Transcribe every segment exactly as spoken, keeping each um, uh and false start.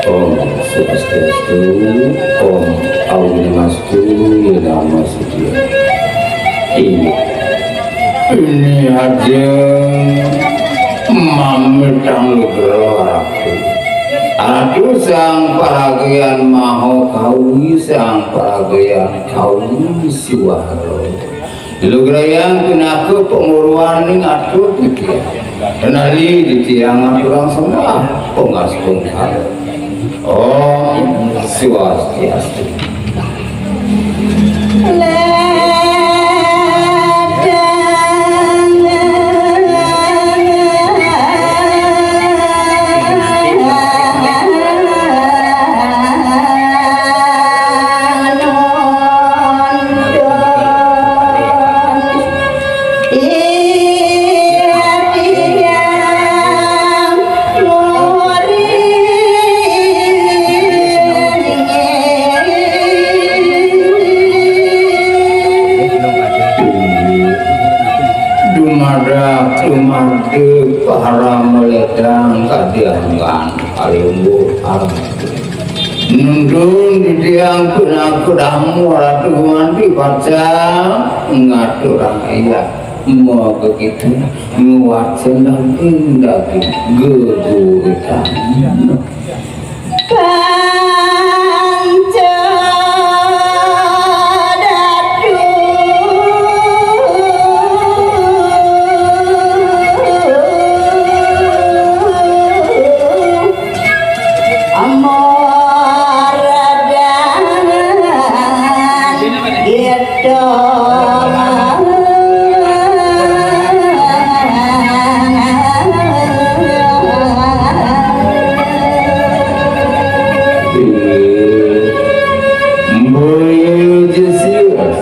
Om Swastiastu, Om Aulimastu, Namo Sidham. Ini, ini aja mamitang lugra aku. Aduh, sang paragian maha kawi, sang paragian kawi siwara. Lugrayang pinaka pangurwaning atur titiang. Kenali titiang aturang sembah pungkas pungkal. Om Swastiastu. Dumadak, dumadak, para maledang kadiangkan, alungguh, alungguh. Nuntun titiang pinaka damu Ratu Gumanti pacang ngaturang ayat. Maka kita nguat sendaging-daging geguritan. Panca Datu. Amor dan Gedong. Mboyo Jesius,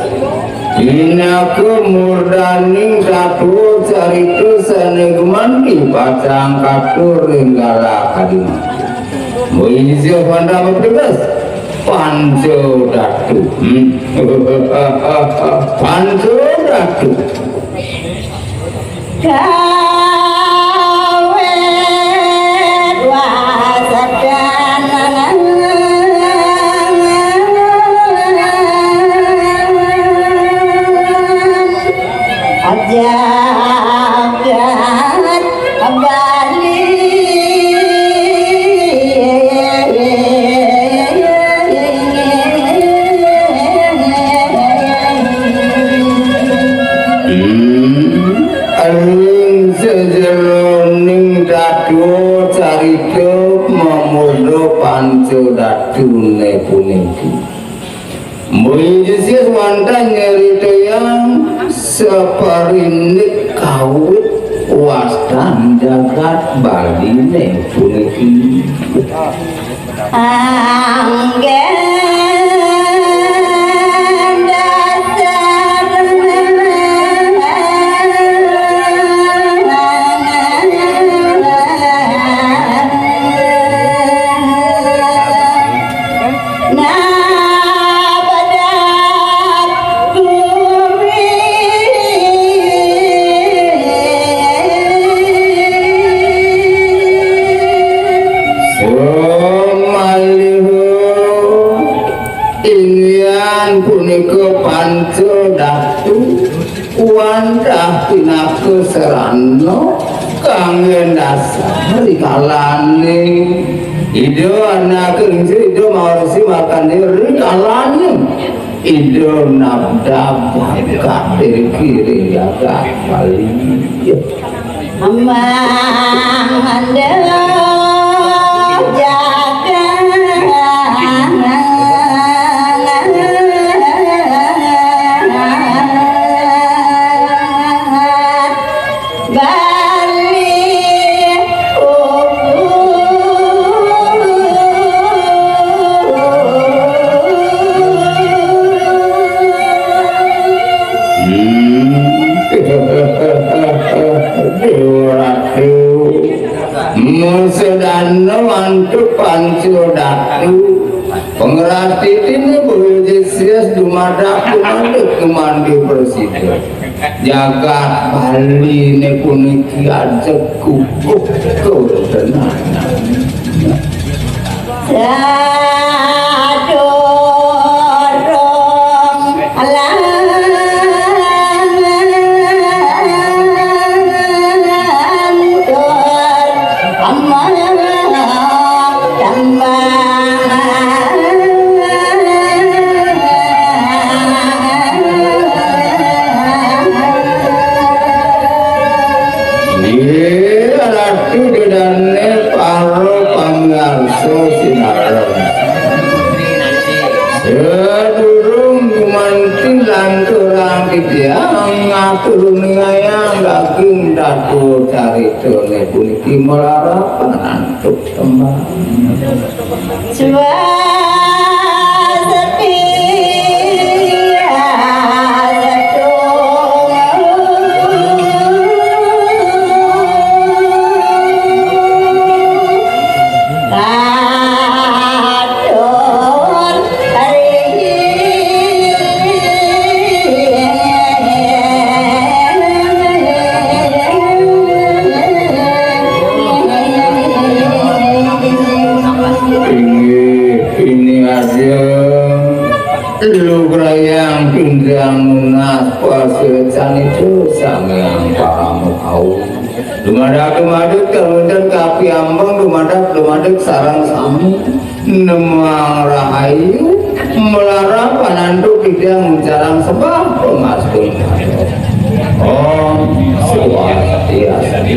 pinaka murdaning satua carita sane gumanti pacang katur ring galah kadimanten. Mboyo Jesius wantah mapetugas, Panca Datu. Hmm. Panca Datu. Kawit wasekan. Jagat Bali. Hmm, ring sajeroning tata carita mamurda Panca Datune puniki. Mboyo Jesius wantah nyaritayang saparindik kawit wastan jagat Baline puniki. Anggen dasar. Nah, badak bumi. Samaliha inggihan punika Panca Datu. Wantah pinaka sarana kangge dasar rikalane Ida anak lingsir, Ida Mawarsi Markandeya, rikalane Ida nabdab jagat ring jagat Bali. Amang anda jagat Bali. Yes, dumadak, dumadak, dumadak presiden. Jagat Bali ne puniki ajeg kukuh kawontenan. Sadurung lantur amah tembang. Inggih, Ratu Ida dane para pamiarsa sinareng. Sadurung gumanti lanturang titiang ngaturang ayang daging tata caritane puniki malarapan antuk tembang. Swasetia setu katur ri. Inggih, ini aja lugrayang tunjang nunas pasuecan itu Sang Hyang Parama Kawi. Dumadak, dumadak, kawonten kapiambeng, dumadak, dumadak, sareng sami nemang rahayu, malarapan antuk titiang nguncarang sembah pangastungkara. Om Swastiastu.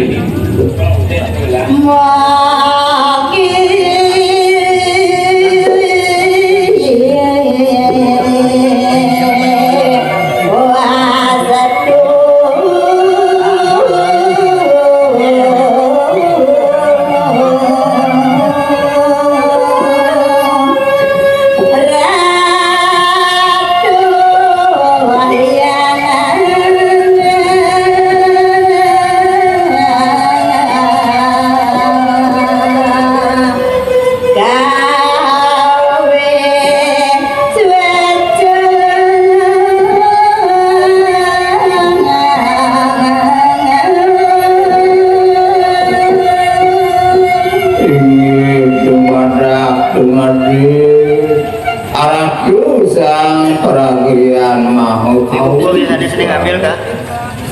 Inggih, dumadak, dumadak. Aratu Sang Pragian Maha Kawi. Ibu, biasanya sering ngambil, Kak.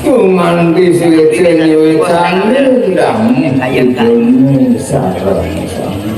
Cuman di sini nyuwi candi ndang. Ayo, Kak. Idun sareng sami.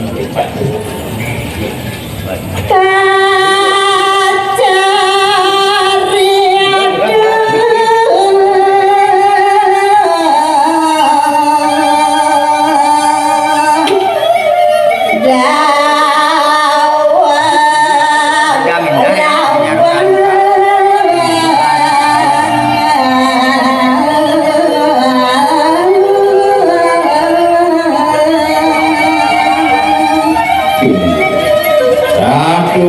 Ratu,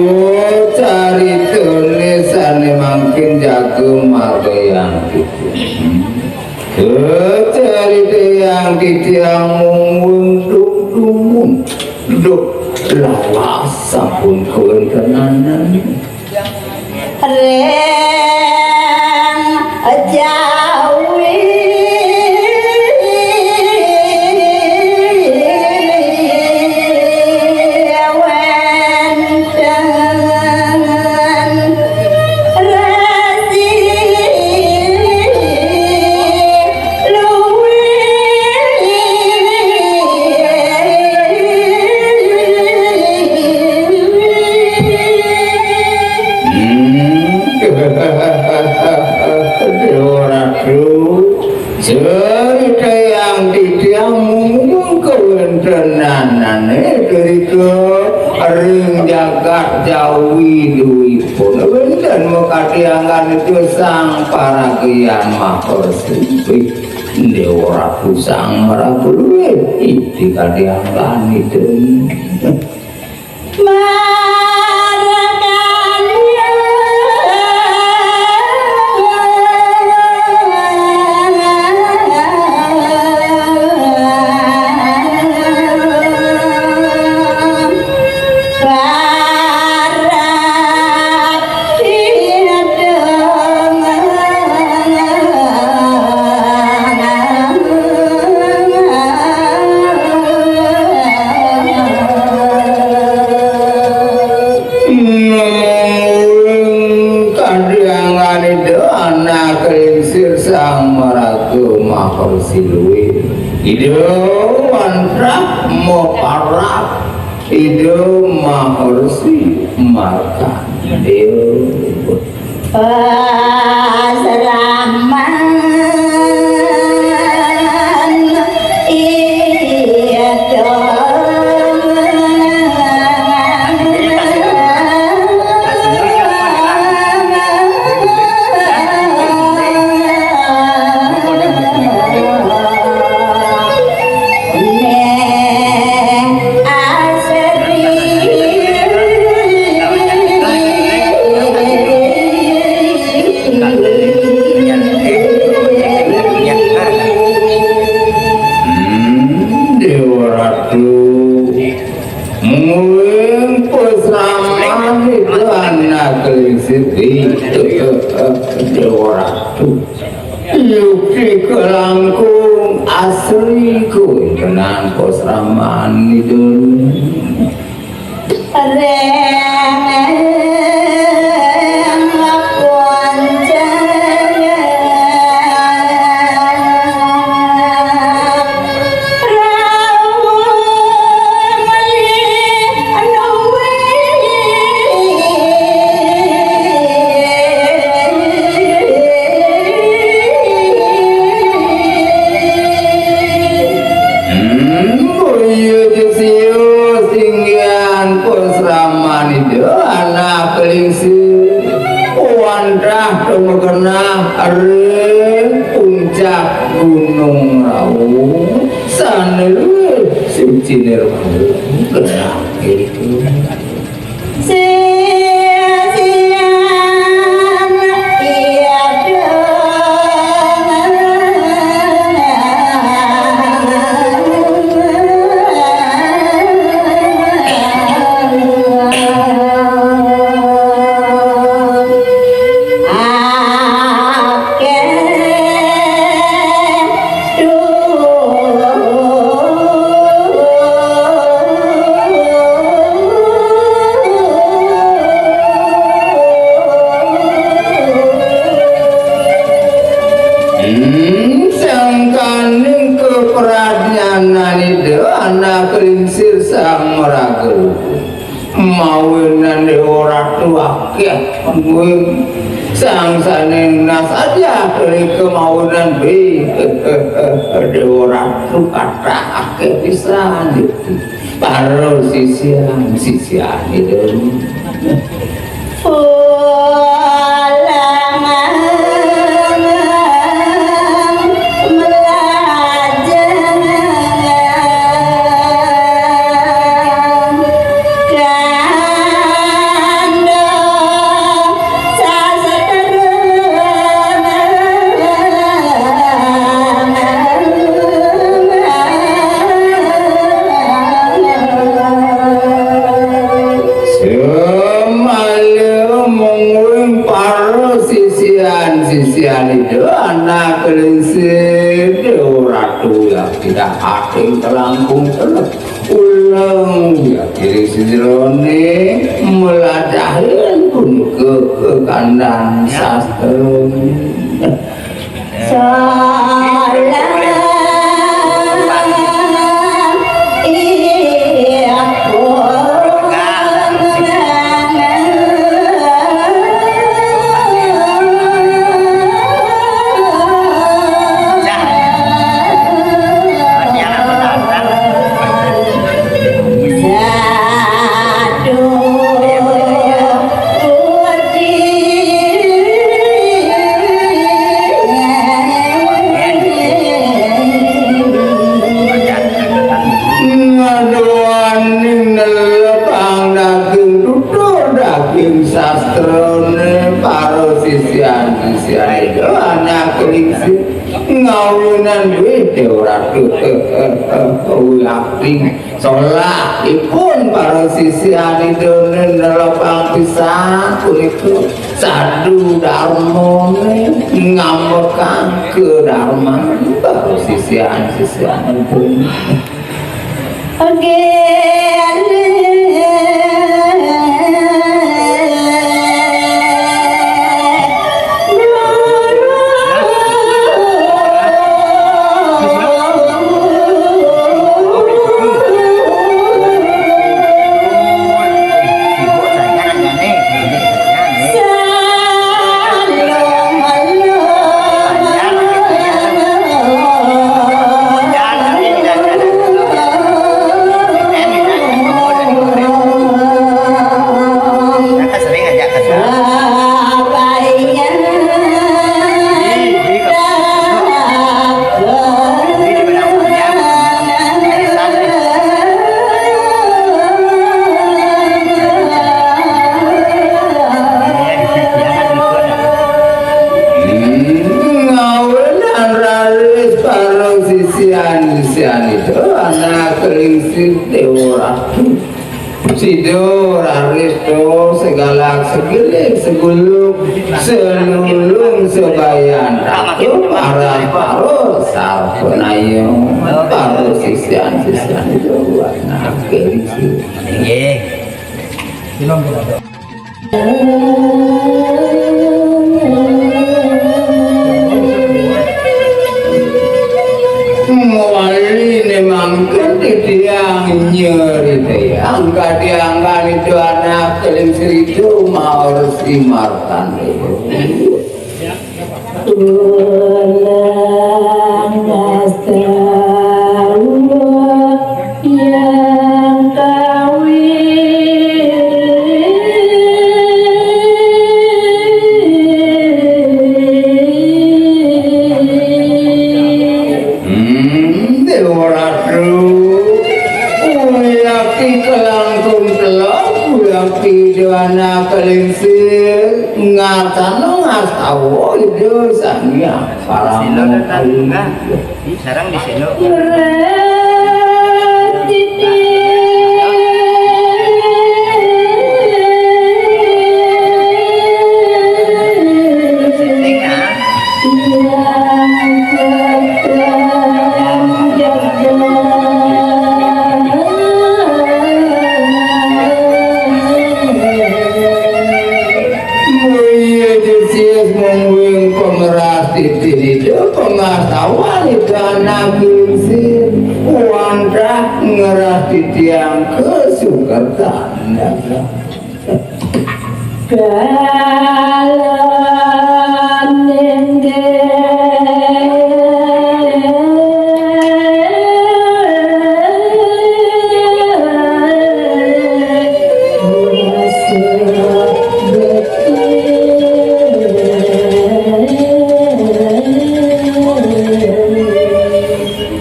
caritane sane mangkin jaga margayang titiang. Caritayang titiang mung wuntung dumun, duh lawas sampun kawentenan. Ring Jawi wenten resi luwih. Hmm. Dewa Ratu, caritayang titiang mung kawentenanane drika ring jagat Jawi duwipun. Wenten makatianggan itu Sang Paragian Maha Suci. Dewa Ratu Sang Maraga Luwih, iti katianggan itu. Marganya para Klingsir Sang Maraga Maharsi luwih. Ida wantah maparab Ida Maharsi Markandeya. Pasraman ida. Hmm, Dewa Ratu. Mungguing pasraman ida anak lingsir. Dewa Ratu. Yukti kalangkung asri kawéntenan pasraman ida. Ring Hmm, boya ja sios inggihan pasraman ida anak lingsir. Wantah tumekenah ring puncak Gunung Raung, sané luwih suci nirmala genah itu. Sisian ida. Akeh. Hmm, sangkaning kapradnyanan ida anak lingsir Sang Maraga. Mawinan Dewa Ratu akeh, mungguing sang sané nunas ajah ring kamawinan, Déwa Ratu kathah akeh pisan. Para sisian, sisian ida. Ulangan melajah. Semala mungguing para sisian-sisian ida anak lingsir Déwa Ratu ya tidak ating telangkung telek. Ulang ya kiri sejroné meladahin pun ke, ke kandang sastra. Salah iya. Ngaduaning nelepang daging tutur daging sastrané para sisian-sisian ida anak lingsir ngawinan duwé Déwa Ratu. Wiakti solah ipun para sisian ida nelepang pisan punika sadu darmané ngambekang kadarman para sisian-sisian ipun. Again. Yan itu anak Lingsir Déwa Ratu. Sida raris to segalak segilik seguluk selulung sebayan ratu marang para sarpanaya, para sisyan-sisyan itu anak Lingsir. Nggih. Mawali ne mangken titiang nyeritayang kadiangan itu anak Lingsir itu maor si Martandéwa. Ulang astra yang kawin. Hmm, Déwa Ratu. Uyakti kelangkung telok, uyakti Déwana Kelingsir, ngatana ngastawa Ida Sang Hyang Parama Kawi. Sareng di sini. Mulya Ida Sias mung wing pangeras titi Ida, pangastawan Ida anak Lingsir, wantah ngeras titiang kasukertan. Kalan inggih.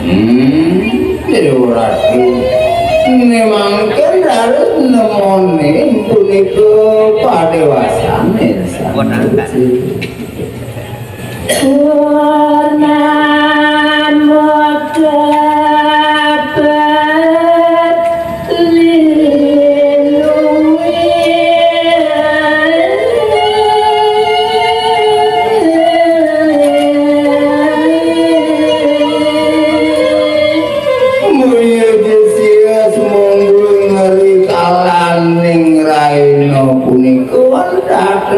Hmm, Déwa Ratu. Memangken raris nemoni punika padéwasané Sang Purnama Suci. Purnama dapat Mulya Ida Sias mung wing rikalaning rahina punika wantah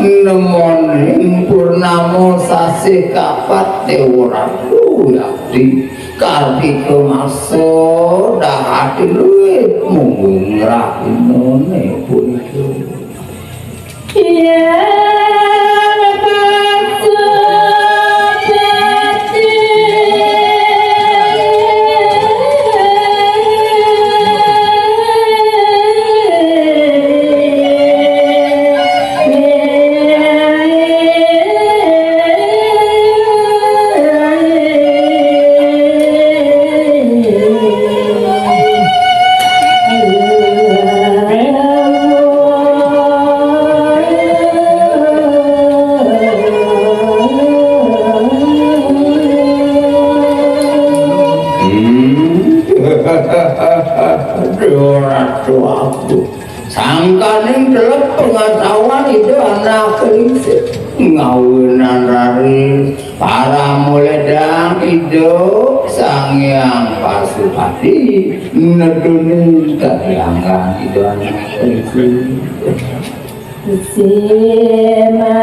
nemoni purnama sasih kapat Déwa Ratu yakti. Kartika masa dahati luwih mung wing rahinané punika. Yang Aduh, Ratu Agung. Sangkaning telep pangastawan Ida anak Lingsir. Ngawinan raris paramuledang Ida Sang Hyang Pasupati nedunin kadiangan Ida anak Lingsir. Simarkanya.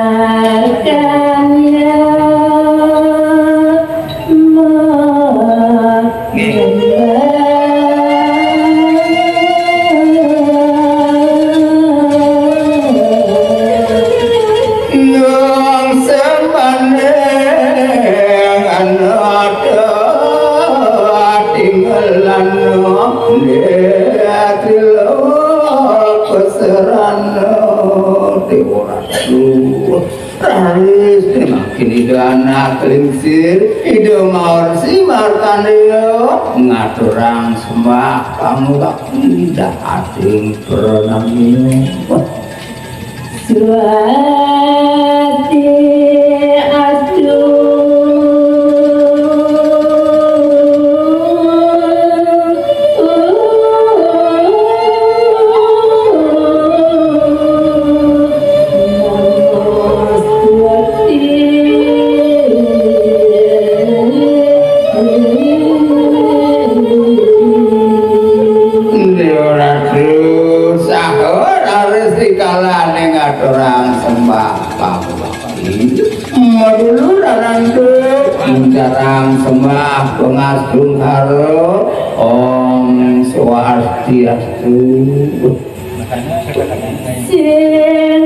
Nang sembane anata tinggalan. Netri lo peserana Déwa Ratu. Raris mangkin Ida anak Lingsir, Ida maorsi Markandeya ngaturang sembah pangubak indah ating pranamina. Swasti astu. Madulur arantu, muncarang sembah pangastungkara, Om Swastiastu. Sing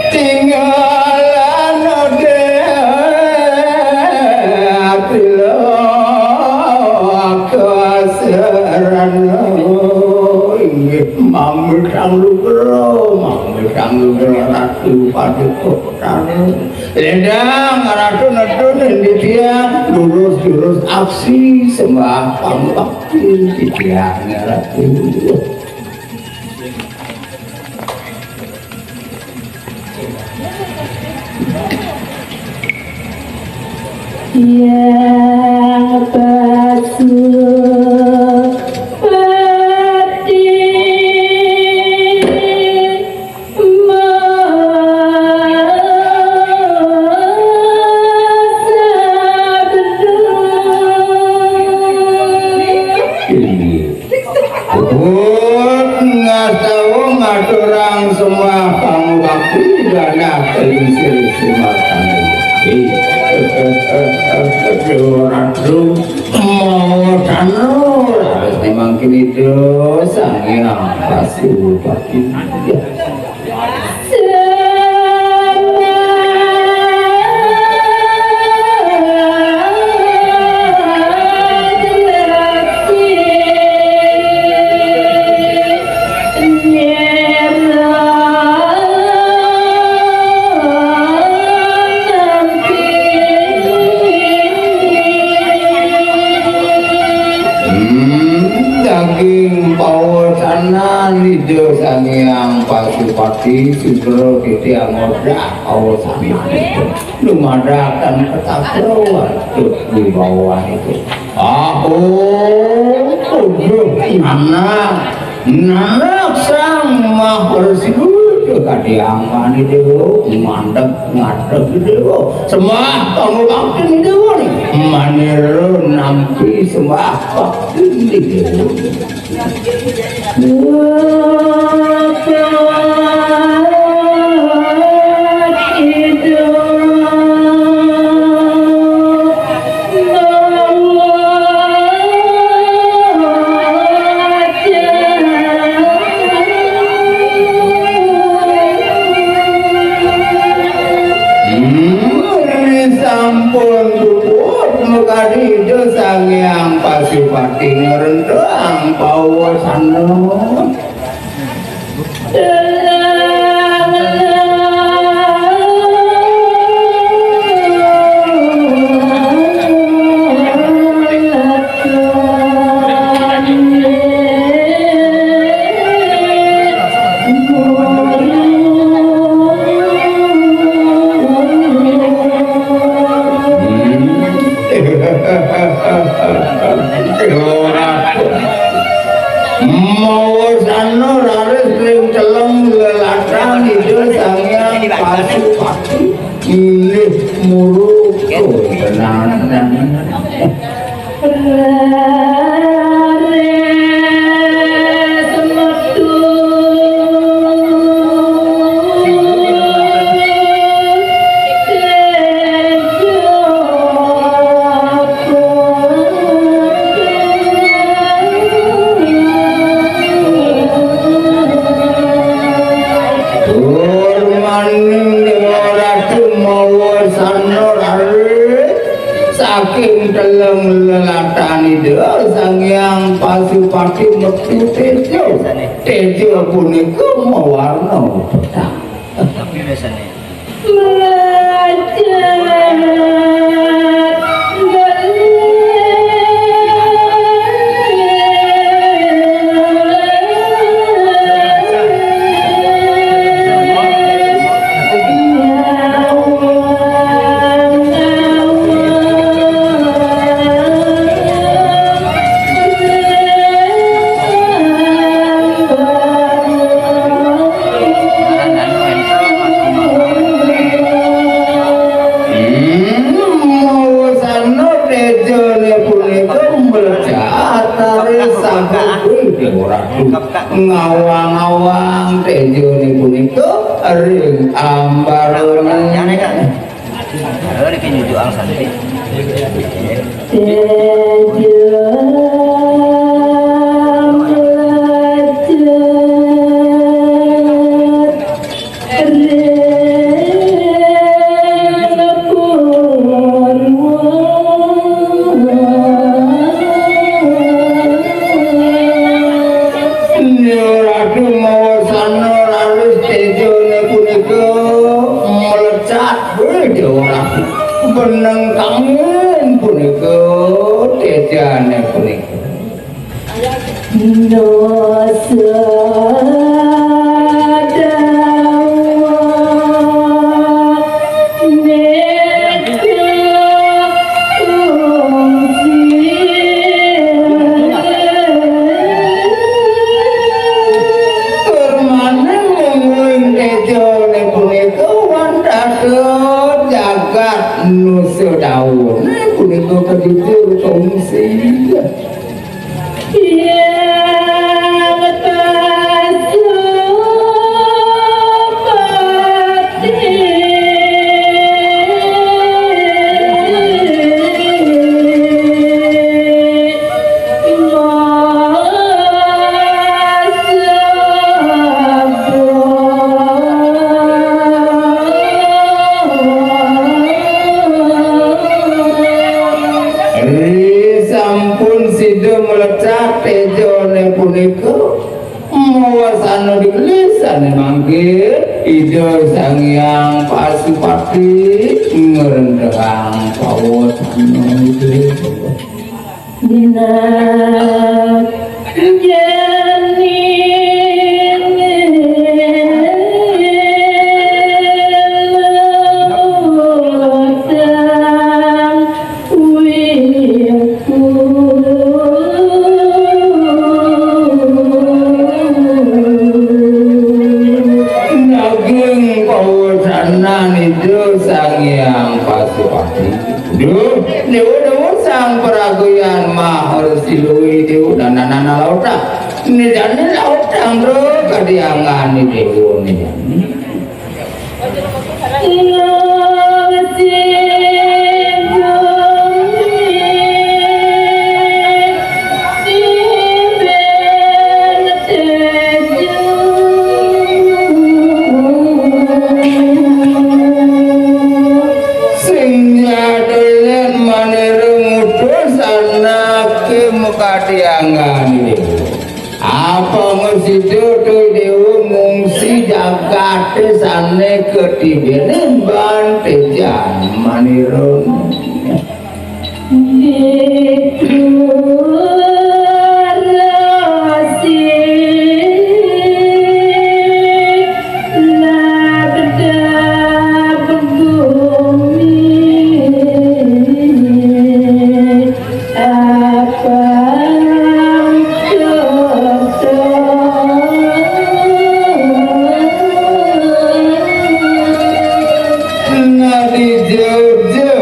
Tinggalan ode pila kasarana. Inggih, mamesang lugra, mamesang lugra Ratu Paduka Utara. Lendang Ratu nedun ing titiang, durus-durus aksi sembah pangubakti titiang Ratu. Yang Pasupati masa bedul. Puput ngastawa ngaturang sembah pangubakti dadah lingsir simartana. Ratu mawa tanur. Memang kini dosa ngiang Pasupati. Hmm, daging pawasanan Ida Sang Hyang Pasupati, sutra titiang ngodah pawasanan itu. Lumadakan ketakrawan, tut wibawa itu. Aho, uduh, anak. Nanak Sang Maha Resi Guru kadiang mani dewa, mandeg ngadeg dewa. Sembah pangubakti dewa ni. Manira nampi sembah bakti dewa. Hmm, sampun puput makadi Ida Sang Hyang Pasupati ngrentang pawasana. Mawa sana raris ring teleng lelatan Ida Sang Hyang Pasupati. Inggih muru tenanan. Tur maning Dewa Ratu mawa sana raris saking teleng lelatan Ida Sang Hyang Sang Pasupati metu tejo. Tejo punika mawarna petang. Tapi biasanya. Hmm, mawasana tejane punika mlejat raris sampun, wih, ora ngawang-awang tejane punika ring ambarane. Ada di nyujuk angsan. Tejo mlejat ring purwa. Ratu mawasana raris tejane punika mlejat, wih, Dewa Ratu. Beneng kangin punika tejane punika. Dosa dawa neka kungsi. Permanen mungguing tejone punika wantah jagat nusa dawa. Nah, punika kejujur kongsi. Yang Pasupati Ri sampun sida mlecak tejane punika, mawasana dilis sane mangke Ida Sang Hyang Pasupati ngrendahang pawasana. Dinak jani Naging pawasanan Ida Sang Hyang Pasupati. Duh, dewa-dewa sang peragayan maharsi luwih dewa dananana lautang. Nidane lautang, bro, kadiangan dewa nidane. Sing nyadelen manira ngutus anake makadiangan. Apa ngesida tu dewa ngungsi jagate sane katibene ban tejan manira. Dikurasi nabdab gumi. Abang Toto. Nadi jojo,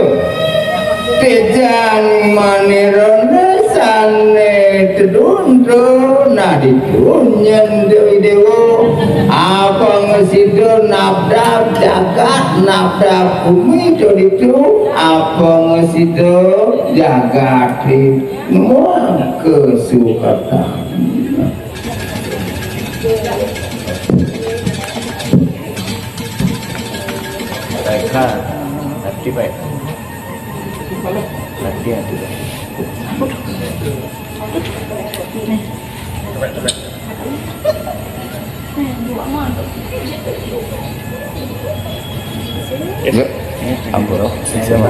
tejan manirana sane tedunto, nadi tunyen Dewi Dewa. Abang sida nabdab jagat, nabdab bumi, to ditu, abang sida jagat. Semua kesukaran. Baiklah, nanti baik. Nanti, nanti. Nih. Nih, dua mah. Ampun, oh. Sama.